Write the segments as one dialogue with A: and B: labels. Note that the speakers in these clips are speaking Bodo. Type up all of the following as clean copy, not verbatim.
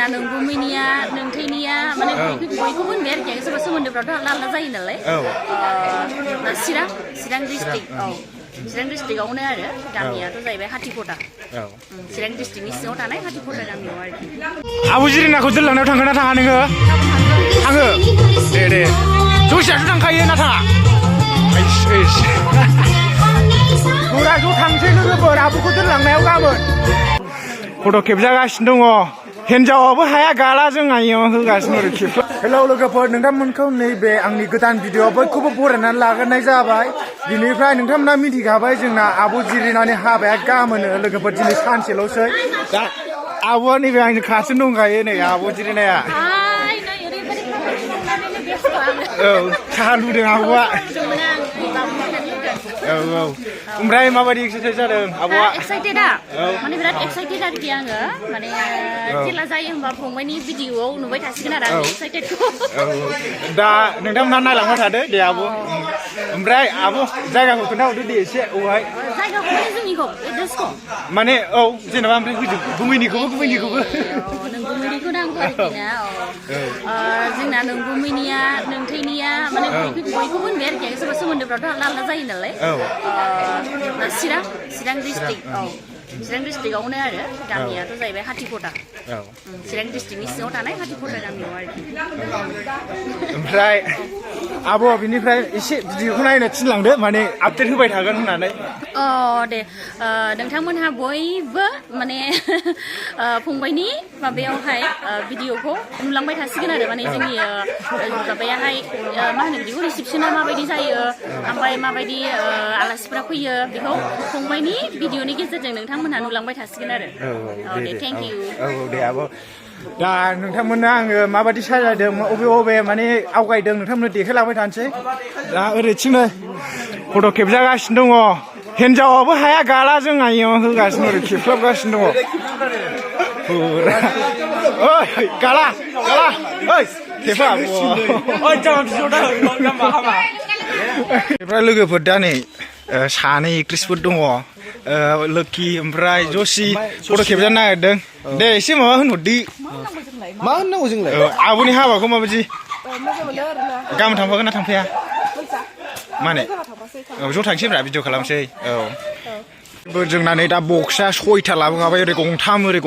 A: जोंना नोंगुमैनिया नोंथैनिया माने बयखौबो होनबाय आरोखि सोरबा सोमोन्दोफ्राथ' आलदा आलदा जायो नालाय चिरां डिस्ट्रिक्ट चिरां डिस्ट्रिक्टआवनो आरो गामियाथ' जाहैबाय हाथिखटा चिरां डिस्ट्रिक्टनि सिङाव थानाय हाथिखटा गामियाव आरोखि
B: आब' जिरिनाखौ दोनलांनायाव थांगोन ना थाङा नोङो थाङो दे जसियाथ' थांखायो ना थाङा फुरा ज' थांसै लोगोफोर आब'खौ दोनलांनायाव गाबोन फट' खेबजागासिनो दङ हिन्जावाबो हाया गाला जों आइयाव होगासिनो आरो खेब हेलौ लोगोफोर नोंथांमोनखौ नैबे आंनि गोदान भिडिअ बयखौबो बरायनानै लाग्रोनाय जाबाय दिनैफ्राय नोंथांमोना मिथिखाबाय जोंना आब' जिरिनानि हाबाया गाबोनो लोगोफोर दिनै सानसेल'सै दा आब'आ नैबे आंनि खाथियाव दंखायो नै आब' जिरिनाया औ साहा लुदों आब'आ ओमफ्राय माबायदि एक्सारसाइज जादों आब'आ
A: एक्साइटेडा माने बिराद एक्साइटेड आरोखि आङो माने जेला जायो होनबा फंबायनि भिडिअआव नुबाय थासिगोन आरो आं एक्साइटेडखौ
B: दा नोंथांमोनहा नायलांबाय थादो दे आब' ओमफ्राय आब' जायगाखौ खोन्थाहरदो दे एसे अहाय
A: जायगाखौ माने जोंनिखौ एड्रेसखौ
B: माने औ जेनेबा ओमफ्राय गुबैनिखौबो
A: नोंगुमैनिखौ नांगौ आरोखि ना जोंना नोंगुमैनिया नोंथैनिया माने बयखौबो होनबाय आरोखि सोरबा सोमोन्दोफ्राथ' आलदा आलदा जायो नालाय चिरां डिस्ट्रिक्टआवनो आरो गामियाथ' जाहैबाय हाथिखटा चिरां डिस्ट्रिक्टनि सिङाव थानाय हाथिखटा गामियाव आरोखि
B: ओमफ्राय आब' बिनिफ्राय एसे भिडिअखौ नायनो थिनलांदो माने आपडेट होबाय थागोन होननानै
A: दे नोंथांमोनहा बयबो माने फंबायनि माबायावहाय भिडिअखौ नुलांबाय थासिगोन आरो माने जोंनि माबायाहाय मा होनो बिदिखौ रिसिपसना माबायदि जायो ओमफ्राय माबायदि आलासिफ्रा फैयो बेखौ फंबायनि भिडिअनि गेजेरजों नोंथांमोनहा नुलांबाय थासिगोन आरो दे थेंक इउ
B: दे आब' दा नोंथांमोननो आङो माबायदि साजायदों अबे माने आवगायदों नोंथांमोननो देखायलांबाय थानोसै दा ओरैथिंनो फट' खेबजागासिनो दङ हिन्जावाबो हाया गाला जों आइयाव होगासिनो आरो खेबख्लाबगासिनो दङ फुरा ओइ गाला ओइ खेबा ओमफ्राय लोगोफोर दा नै सानै एक्ट्रिसफोर दङ लोक्षि ओमफ्राय जसि फट' खेबजानो नागिरदों दे एसे माबा होनहरदि
C: मा होननांगौ जोंलाय
B: आब'नि हाबाखौ माबायदि गाबोन थांफागोन ना थांफाया माने ज' थांसैब्रा भिडिअ खालामसै जोंना नै दा बक्सआ 6था लाबोखाबाय ओरै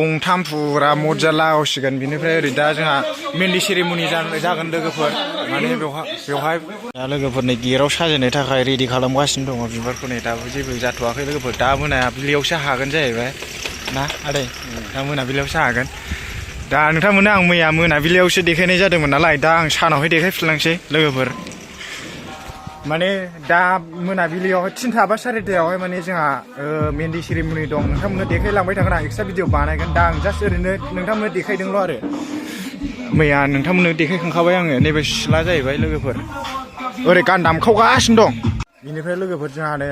B: गंथाम फुरा मजा लागावसिगोन बिनिफ्राय ओरै दा जोंहा मेनलि सेरेमनि जागोन लोगोफोर माने बेवहाय दा लोगोफोरनि गेटआव साजायनो थाखाय रेडि खालामगासिनो दङ बिबारखौ नै दाबो जेबो जाथ'वाखै लोगोफोर दा मोनाबिलियावसो हागोन जाहैबाय ना आदै दा मोनाबिलियावसो हागोन दा नोंथांमोननो आं मैया मोनाबिलियावसो देखायनाय जादोंमोन नालाय दा आं सानावहाय देखायफिनलांसै लोगोफोर माने दा मोनाबिलियावहाय 3था बा 4थायावहाय माने जोंहा मेहेन्दी सेरेमनि दं नोंथांमोननो देखायलांबाय थागोन आं एक्सट्रा भिडिअ बानायगोन दा आं जास्ट ओरैनो नोंथांमोननो देखायदोंल' आरो मैया नोंथांमोननो देखायखांखाबाय आङो नैबे सिथ्ला जाहैबाय लोगोफोर ओरै गान दामखावगासिनो दं बेनिफ्राय लोगोफोर जोंहा नै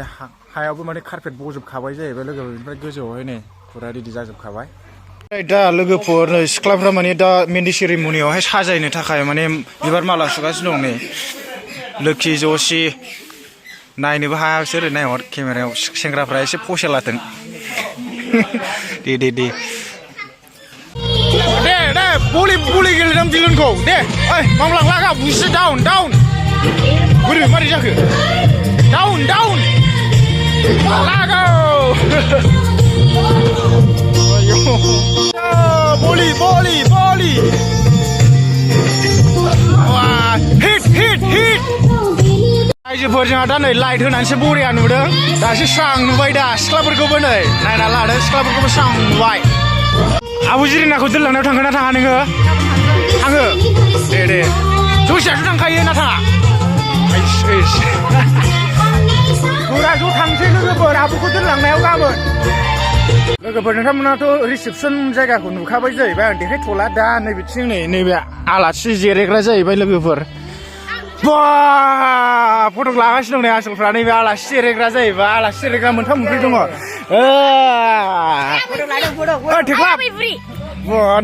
B: हायावबो माने कारपेट बजोबखाबाय जाहैबाय लोगोफोर बेनिफ्राय गोजौआवहाय नै फुरा रेडि जाजोबखाबाय दा लोगोफोर सिख्लाफ्रा माने दा मेहेन्दी सेरेमनियावहाय साजायनो थाखाय माने बिबार माला सुगासिनो दं नै लोक्षि जसि नायनोबो हायासै ओरै नायहर केमेरायाव सेंग्राफ्रा एसे फसे लाथों दे बलि गेलेदों बिलुनखौ दे ओइ मावलां लागा बुसि डाउन बोरै मारै जाखो डाउन लागाव बलि हिट आइजोफोर जोंहा दा नै लाइट होनानैसो बरिया नुदों दासो स्रां नुबाय दा सिख्लाफोरखौबो नै नायना लादों सिख्लाफोरखौबो स्रां नुबाय आब' जिरिनाखौ दोनलांनायाव थांगोन ना थाङा नोङो थाङो दे जसियाथ' थांखायो ना थाङा फुरा ज' थांसै लोगोफोर आब'खौ दोनलांनायाव गाबोन लोगोफोर नोंथांमोनाथ' रिसेपसन जायगाखौ नुखाबाय जाहैबाय आं देखायथ'ला दा नैबेथिं नैबे आलासि जिरायग्रा जाहैबाय लोगोफोर फट' लागासिनो दं नै आसलफ्रा नैबे आलासि जिरायग्रा जाहैबाय आलासि जिरायग्रा मोनथाम मोनब्रै दङ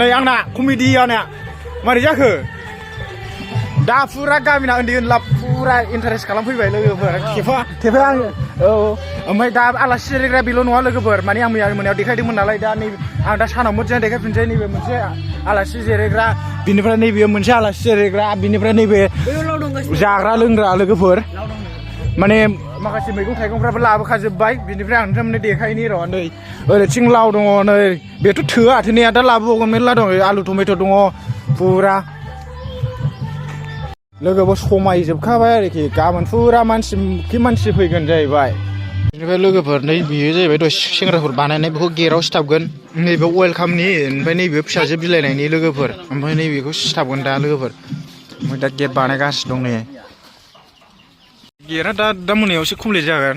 B: नै आंना कमेडियाना मारै जाखो दा फुरा गामिना उन्दै उनला फुरा इन्टारेस्ट खालामफैबाय लोगोफोर थेफा आङो औ ओमफ्राय दा आलासि जिरायग्रा बेल' नङा लोगोफोर माने आं मैया मोनायाव देखायदोंमोन नालाय दा नै आं दा सानाव मोजां देखायफिनसै नैबे मोनसे आलासि जिरायग्रा बिनिफ्राय नैबे मोनसे आलासि जिरायग्रा बिनिफ्राय नैबे जाग्रा लोंग्रा लोगोफोर माने माखासे मैगं थाइगंफ्राबो लाबोखाजोब्बाय बिनिफ्राय आं नोंथांमोननो देखायनि र' नै ओरैथिं लाव दङ नै बेथ' थोआ थोनाया दा लाबोबावगोन मेरला दं आलु टमेट' दङ फुरा लोगोबो समायजोबखाबाय आरोखि गाबोन फुरा मानसि फैगोन जाहैबाय बेनिफ्राय लोगोफोर नै बियो जाहैबाय दहाय सेंग्राफोर बानायनाय बेखौ गेटआव सिथाबगोन नैबे वेलकामनि ओमफ्राय नैबे फिसाजो बिलाइनायनि लोगोफोर ओमफ्राय नैबेखौ सिथाबगोन दा लोगोफोर ओमफ्राय दा गेट बानायगासिनो दं नै गेटआ दा मोनायाव एसे कमप्लिट जागोन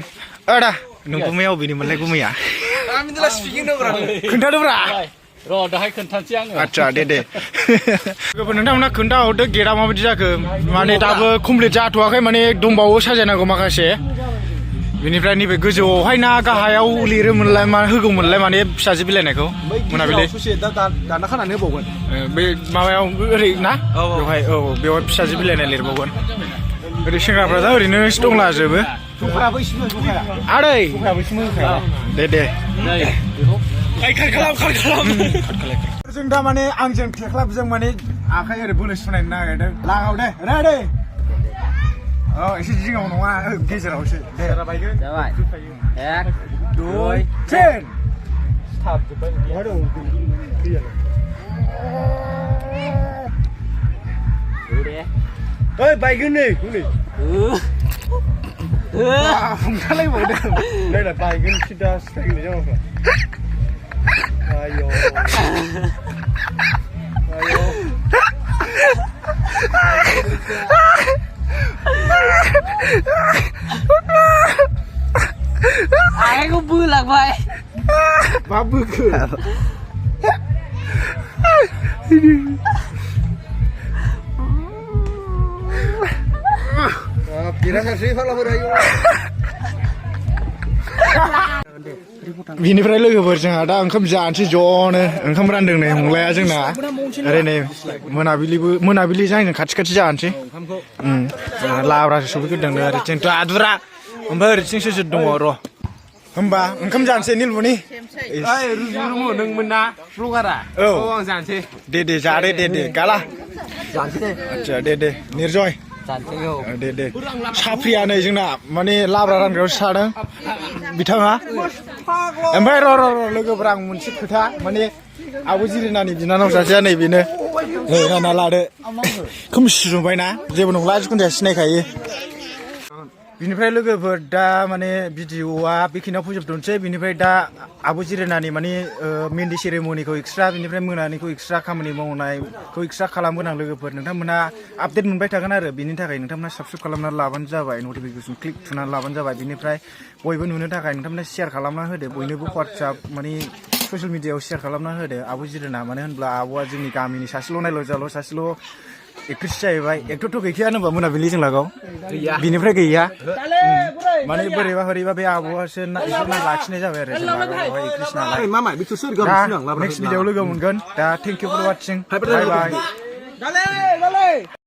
B: आदा नों गुमैया अबेनिमोनलाय गुमैया खोन्थादोब्रा
C: र' दाहाय खोन्थानोसै आङो
B: आच्छा दे लोगोफोर नोंथांमोना खोन्थाहरदो गेटआ माबायदि जाखो माने दाबो कमप्लिट जाथ'वाखै माने दंबावो साजायनांगौ माखासे बेनिफ्राय नैबे गोजौआवहाय ना गाहायाव लिरोमोनलाय मा होगौमोनलाय माने फिसाजो बिलाइनायखौ मोनाबिलि
C: ससे दाना खानानै होबावगोन
B: बे माबायाव ओरै ना बेवहाय औ बेवहाय फिसाजो बिलाइनाय लिरबावगोन ओरै सेंग्राफ्रा दा ओरैनो दंलाजोबो आदै दे जों दा माने आंजों थेख्लाबजों माने आखाइ ओरै बोलो सुनायनो नागिरदों लागाव दे रेडि औ एसे जिङाव नङा गेजेरावसो दे बायगोन जाबाय 1 2 3 थाबजोब्बाय बहा दं ओइ बायगोन नै हमथालायबावदों नायना बायगोन सिदा सिखायगोन जामाफ्रा आयौ
D: आखाइखौ बोलांबाय
B: मा बोखो बिनिफ्राय लोगोफोर जोंहा दा ओंखाम जानोसै ज'नो ओंखाम रानदों नै हंलाया जोंना ओरै नै मोनाबिलि जाहैनो खाथि जानोसै लाब्रासो सफैग्रोदों ओरैथिं दादुरा ओमफ्राय ओरैथिं सोर दङ र' होमबा ओंखाम जानोसै निलबुनि
C: नों मोना ब्लगारा
B: औ
C: आं जानोसै
B: दे जादे दे गाला
C: जानोसै
B: आच्छा दे निर्जय दे साफ्रिया नै जोंना माने लाब्रा रानग्रायावसो थादों बिथाङा ओमफ्राय र' लोगोफोर आं मोनसे खोथा माने आब' जिरिनानि बिनानाव सासेया नै बेनो रानना लादो खोमसि जुबायना जेबो नंला जिखुनु जाया सिनायखायो बिनिफ्राय लोगोफोर दा माने भिडिअआ बेखिनियाव फोजोबथ'नोसै बिनिफ्राय दा आब' जिरिनानि माने मेहेन्दी सेरेमनिखौ एक्सट्रा बिनिफ्राय मोनानिखौ एक्सट्रा खामानि मावनायखौ एक्सट्रा खालामगोन आं लोगोफोर नोंथांमोना आपडेट मोनबाय थागोन आरो बिनि थाखाय नोंथांमोना साबस्क्राइब खालामनानै लाबानो जाबाय नटिफिकेसन क्लिक थुनानै लाबानो जाबाय बिनिफ्राय बयबो नुनो थाखाय नोंथांमोना शेयार खालामना होदो बयनोबो WhatsApp माने ससियेल मिडियायाव शेयार खालामना होदो आब' जिरिना मानो होनब्ला आब'आ जोंनि गामिनि सासेल' नायल' सासेल' एक्ट्रेस जाहैबाय एक्टरथ' गैखायानो होनबा मोनाबिलि जों लागौ बिनिफ्राय गैया माने बोरैबा बे आब'आसो लाखिनाय जाबाय आरो एक्ट्रेस नालाय नेक्स्ट भिडिअ लोगो मोनगोन दा thank you for watching bye